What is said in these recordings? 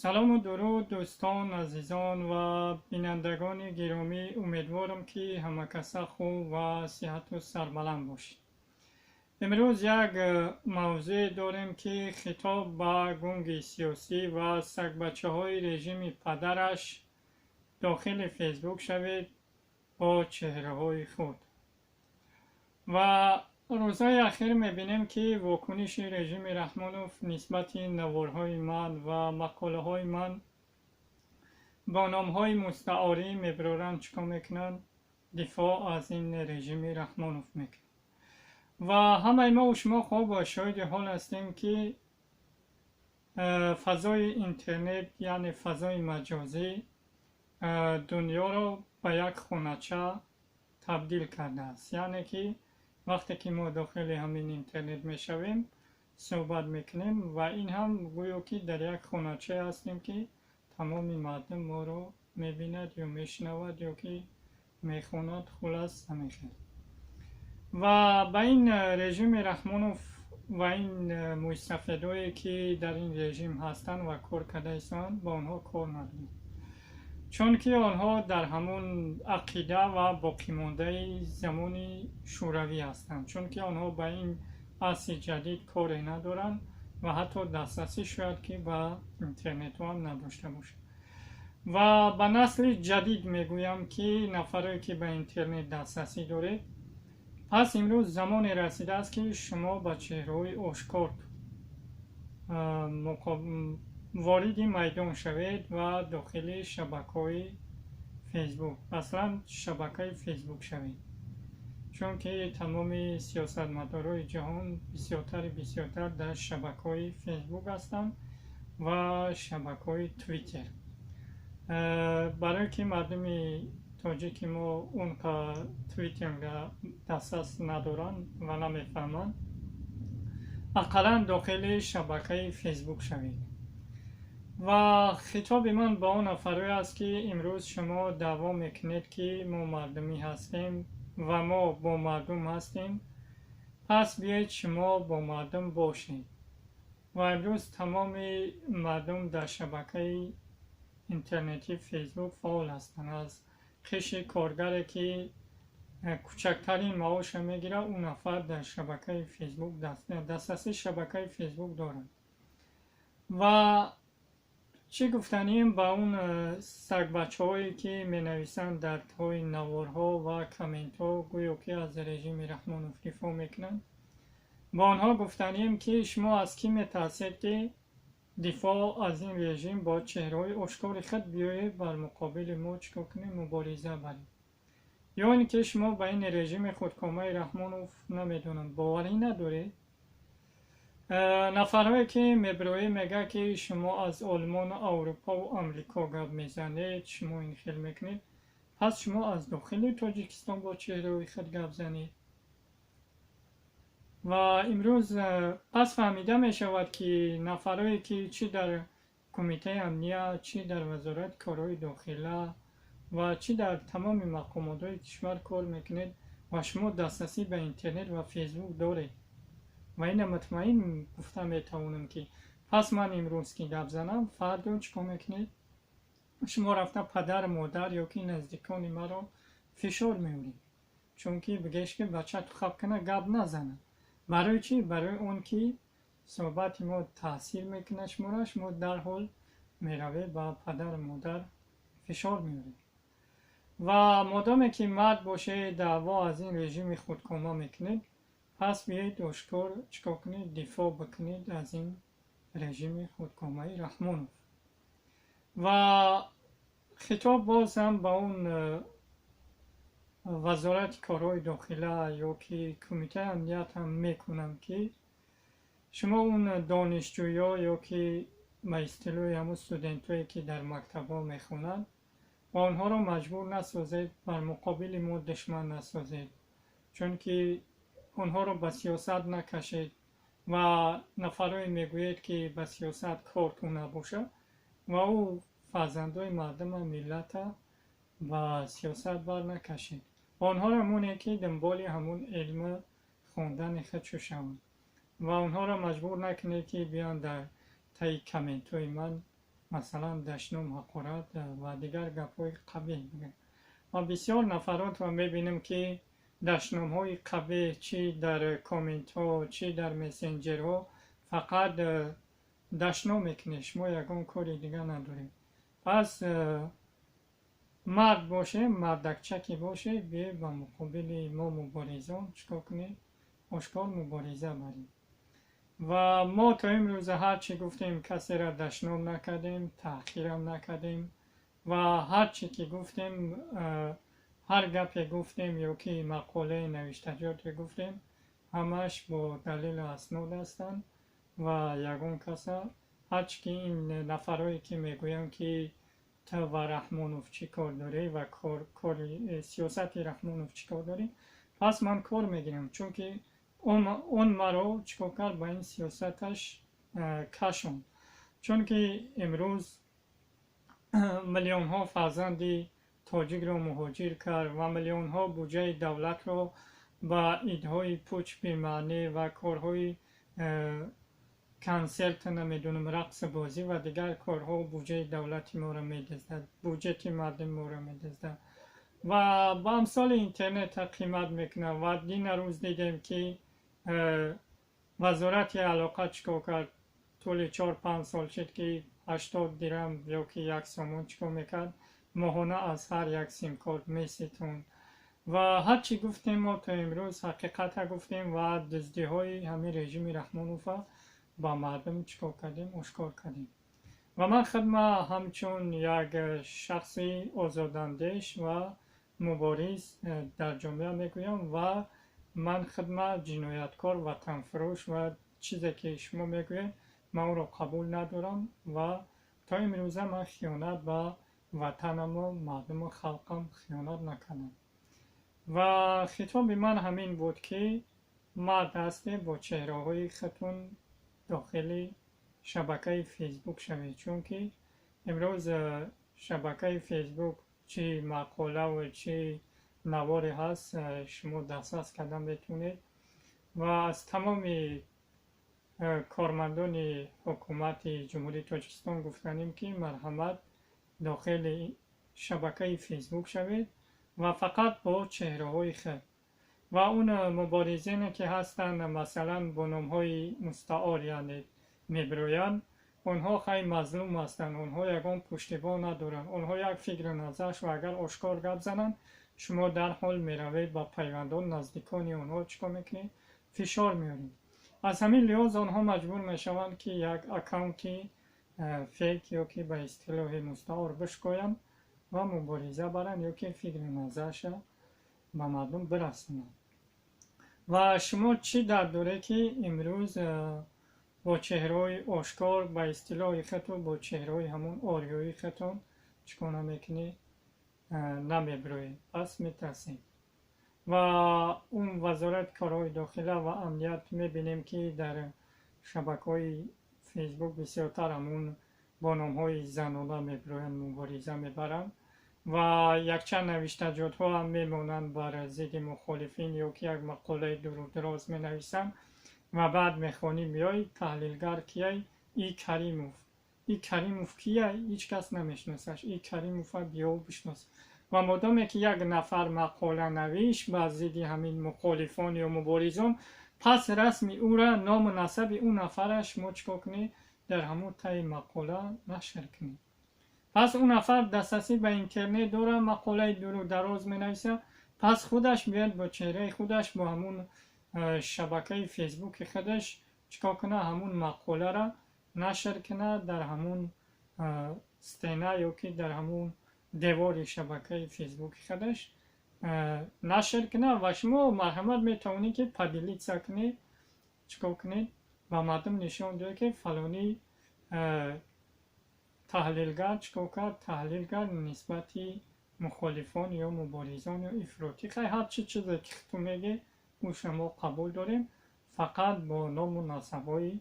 Салому дуруд, дӯстон, азизон ва бинандагони гиромӣ. Умедворам, ки ҳамакаса хуб ва сиҳату сарбаланд бошед. Имрӯз як мавзӯе дорем, ки хитоб ба гунги сиёсӣ ва сагбачаҳои режими падараш: дохили Фейсбук шавед бо чеҳраҳои худ. Ва рӯзҳои ахир мебинем, ки вокуниши режими Раҳмонов нисбати наворҳои ман ва мақолаҳои ман бо номҳои мустаорӣ мебироранд, чӣ кор мекунанд? Дифоъ аз ин режими Раҳмонов мекунанд. Ва ҳамаи мо шумо хуб шоҳиди ҳол ҳастем, ки фазои интернет, яъне фазои маҷозӣ, дунёро ба як хонача табдил кардааст. Яъне ки вақте ки мо дохили ҳамин интернет мешавем, суҳбат мекунем, ва ин ҳам гӯё ки дар як хоначае ҳастем, ки тамоми мардум моро мебинад ё мешунавад ё ки мехонад, хулас, ҳамин хел. Ва ба ин режими Раҳмонов ва ин мӯйсафедое, ки дар ин режим ҳастанд ва кор карда истанд, ба онҳо кор надорем, чунки онҳо дар ҳамон ақида ва боқимондаи замони шӯравӣ ҳастанд, чунки онҳо ба ин асри ҷадид коре надоранд ва ҳатто дастрасӣ шояд ки ба интернетҳо ҳам надошта бошанд. Ва ба насли ҷадид мегӯям, ки нафарое ки ба интернет дастрасӣ доред, пас имрӯз замоне расидааст, ки шумо ба чеҳраҳои ошкор вориди майдон шавед ва дохили шабакаҳои Фейсбук, аслан шабакаи Фейсбук шавед, чунки тамоми сиёсатмадорои ҷаҳон бисёртари бисёртар дар шабакаҳои Фейсбук ҳастанд ва шабакаҳои Твиттер. Барое ки мардуми тоҷики мо он Твиттерга дастрас надоранд ва намефаҳманд, ақаллан дохили шабакаи Фейсбук шавед. Ва хитоби ман ба он нафарое аст, ки имрӯз шумо даъво мекунед, ки мо мардумӣ ҳастем ва мо бо мардум ҳастем. Пас биёед, шумо бо мардум бошед. Ва имрӯз тамоми мардум дар шабакаи интернетии Фейсбук фаъол ҳастанд, аз қишри коргаре ки кӯчактарин маоша мегирад, ӯ нафар дар шабакаи Фейсбук дастрасии шабакаи Фейсбук дорад. Ва чӣ гуфтанием ба он сагбачаҳое, ки менависанд дар таи наворҳо ва комментҳо, гӯё ки аз режими Раҳмонов дифоъ мекунанд? Ба онҳо гуфтанием, ки шумо аз кӣ метарсед, ки дифоъ аз ин режим бо чеҳраҳои ошкори худ биёед, бар муқобили мо чӣ кор кунем, мубориза барем? Ё ин ки шумо ба ин режими худкомаи Раҳмонов, намедонам, боварӣ надоред? Нафарҳое ки мебироӣ, мегӯяд, ки шумо аз Олмону Аврупову Амрико гап мезанед, шумо ин хел мекунед. Пас шумо аз дохили Тоҷикистон бо чеҳраҳои худ гап занед. Ва имрӯз пас фаҳмида мешавад, ки нафарое ки чӣ дар Кумитаи амният, чӣ дар Вазорати корҳои дохила ва чӣ дар тамоми мақомотҳои кишвар кор мекунед ва шумо дастрасӣ ба интернет ва Фейсбук доред, ва ина мутмаин гуфта метавонам, ки пас ман имрӯз ки гап занам, фардо чӣ кор мекунед? Шумо рафта падару модар ё ки наздикони маро фишор меоред, чунки бигеш, ки бача тухаб кана, гап назанад. Барои чӣ? Барои он ки суҳбати мо таъсир мекунад шуморо, шумо дарҳол меравед, ба падару модар фишор меоред. Ва модоме ки мард бошед, даъво аз ин режими худкома мекунед, пас биёед, ошкор чӣ кор кунед? Дифоъ бикунед аз ин режими худкомаи Раҳмонов. Ва хитоб боз ҳам ба он Вазорати корҳои дохила ё ки Кумитаи амният ҳам мекунам, ки шумо он донишҷӯё ё ки ба истилоҳи ҳамун студентое, ки дар мактабҳо мехонанд, ва онҳоро маҷбур насозед, бар муқобили мо душман насозед, чунки онҳоро ба сиёсат накашед. Ва нафарое мегӯед, ки ба сиёсат корту набошад, ва ӯ фарзандои мардума, миллата ба сиёсат бар накашед. Онҳоро монед, ки дунболи ҳамун илму хондани худшо шаванд, ва онҳоро маҷбур накунед, ки биёнд дар таи комментҳои ман. Масалан, дашном, ҳақорат ва дигар гапҳои қабеҳ мегӯяд. Ва бисёр нафаротро мебинем, ки дашномҳои қабеҳ чӣ дар комментҳо, чӣ дар мессенҷерҳо фақат дашном мекунед, шумо ягон кори дига надоред. Пас мард бошем, мардакчаке бошед, биёед ба муқобили мо муборизон чӣ кор кунед? Ошкор мубориза барем. Ва мо то имрӯза ҳар чӣ гуфтем, касеро дашном накардем, таҳқирам накардем ва ҳар чӣ ки гуфтем, ҳар гапе гуфтем ё ки мақолаи навиштаҷоте гуфтем, ҳамааш бо далелу аснод ҳастанд ва ягон каса ҳар чӣ ки ин нафарое ки мегӯянд, ки ту ва Раҳмонов чӣ кор дорӣ ва кори сиёсати Раҳмонов чӣ кор дорӣ, пас ман кор мегирам, чунки он маро чӣ кор кард, ба ин сиёсаташ кашонд. Чунки имрӯз миллионҳо фарзанди тоҷикро муҳоҷир кард ва миллионҳо буҷаи давлатро ба идҳои пуч, бемаънӣ ва корҳои консерт, намедонам, рақсу бозӣ ва дигар корҳо буҷаи давлати моро медиздад, буҷети мардуми моро медиздад ва ба амсоли интернета қимат мекунад. Ва дина рӯз дидем, ки вазорати алоқа чӣ кор кард. Тӯли 4-5 сол шуд, ки 80 дирам ё ки 1 сомон чӣ кор мекард, моҳона аз ҳар як симкорт меситонд. Ва ҳар чӣ гуфтем, мо то имрӯз ҳақиқата гуфтем ва дуздиҳои ҳамин режими Раҳмонова ба мардум чӣ кор кардем, ошкор кардем. Ва ман худма ҳамчун як шахси озодандеш ва мубориз дар ҷомеа мегӯям ва ман худма ҷинояткор, ватанфурӯш ва чизе ки шумо мегӯед, ман ӯро қабул надорам ва то имрӯза ман хиёнат ба ватанаму мардуму халқам хиёнат накардам. Ва хитоби ман ҳамин буд, ки мард ҳастед, бо чеҳраҳои худтон дохили шабакаи Фейсбук шавед, чунки имрӯз шабакаи Фейсбук чӣ мақолаву чӣ наворе ҳаст, шумо дастрас карда метавонед. Ва аз тамоми кормандони ҳукумати Ҷумҳурии Тоҷикистон гуфтанем, ки марҳамат, дохили шабакаи Фейсбук шавед ва фақат бо чеҳраҳои худ. Ва он муборизине ки ҳастанд, масалан, бо номҳои мустаор, яъне мебироянд, онҳо хай мазлум ҳастанд, онҳо ягон пуштибон надоранд. Онҳо як фикру назарш ва агар ошкор гап зананд, шумо дарҳол меравед, ба пайвандон, наздикони онҳо чӣ кор мекунед, фишор меоред. Аз ҳамин лиҳоз онҳо маҷбур мешаванд, ки як аккаунти фейк ё ки ба истилоҳи мустаор бишкоянд ва мубориза баранд ё ки фикру назарша ба мардум бирасонанд. Ва шумо чӣ дард доред, ки имрӯз бо чеҳраҳои ошкор, ба истилоҳи худтон, бо чеҳраҳои ҳамон ориёии худтон чӣ кор намекунед, намебироед? Пас метарсед. Ва он Вазорати корҳои дохила ва амният мебинем, ки дар шабакаҳои Фейсбук бисёртар ҳамун бо номҳои занона мебироянд, мубориза мебаранд ва якчанд навиштаҷотҳо ҳам мемонанд бар зидди мухолифин ё ки як мақолаи дуру дароз менависанд ва баъд мехонӣ, меои, таҳлилгар кияй? И Каримов. И Каримов кияй? Ҳеҷ кас намешиносаш. И Каримова биё бишнос. Ва модоме ки як нафар мақола навишт бар зидди ҳамин мухолифон ё муборизон, пас расми ӯра, ному насаби ӯ нафара шумо чӣ кор кунед, дар ҳамон таи мақола нашр кунед. Пас ӯ нафар дастрасӣ ба интернет дорад, мақолаи дуру дароз менависад, пас худаш биёяд бо чеҳраи худаш, бо ҳамун шабакаи Фейсбуки худаш чӣ кор кунад, ҳамун мақоларо нашр кунад дар ҳамун стена ё ки дар ҳамун девори шабакаи Фейсбуки худаш нашр кунад. Ва шумо марҳамат, метавонед, ки поделиться кунед, чӣ кор кунед, ба мардум нишон диҳед, ки фалонӣ таҳлилгар чӣ кор кард, таҳлил кард нисбати мухолифон ё муборизон ё ифротӣ. Хай, ҳар чӣ чизе ки ту мегӯӣ, ӯша мо қабул дорем, фақат бо ному насабҳои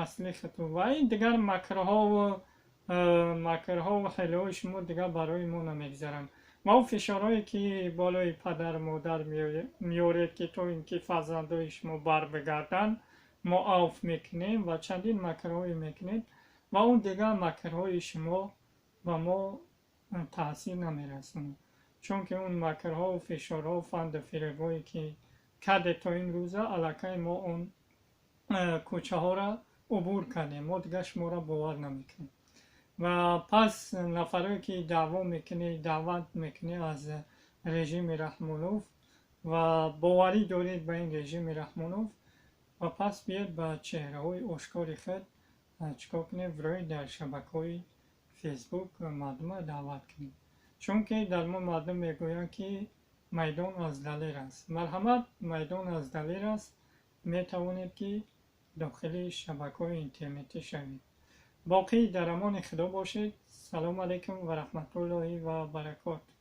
асли худту. Ва ин дигар макрҳову ҳилаҳои шумо дигар барои мо намегзаранд. Ва он фишорҳое ки болои падару модар меоред, ки то ин ки фарзандои шумо барбигарданд, мо авф мекунем ва чандин макрҳое мекунед. Ва он дигар макрҳои шумо ба мо таъсир намерасонад, чунки он макрҳову фишорҳо, фанду фиребҳое, ки кардед, то имрӯза аллакай мо он кӯчаҳоро убур кардем. Мо дигар шуморо бовар намекунем. Ва пас нафарое, ки даъво мекунӣ, даъват мекунӣ аз режими Раҳмонов ва боварӣ доред ба ин режими Раҳмонов, ва пас биёед, ба чеҳраҳои ошкори худ чикор кунед? Врои дар шабакаҳои Фейсбук мардумро даъват кунед, чунки дар мо мардум мегӯянд, ки майдон аз Далер аст. Марҳамат, майдон аз Далер аст, метавонед, ки дохили шабакаҳои интернетӣ шавед. Боқӣ дар амони Худо бошед. Салому алайкум ва раҳматуллоҳи ва баракоту.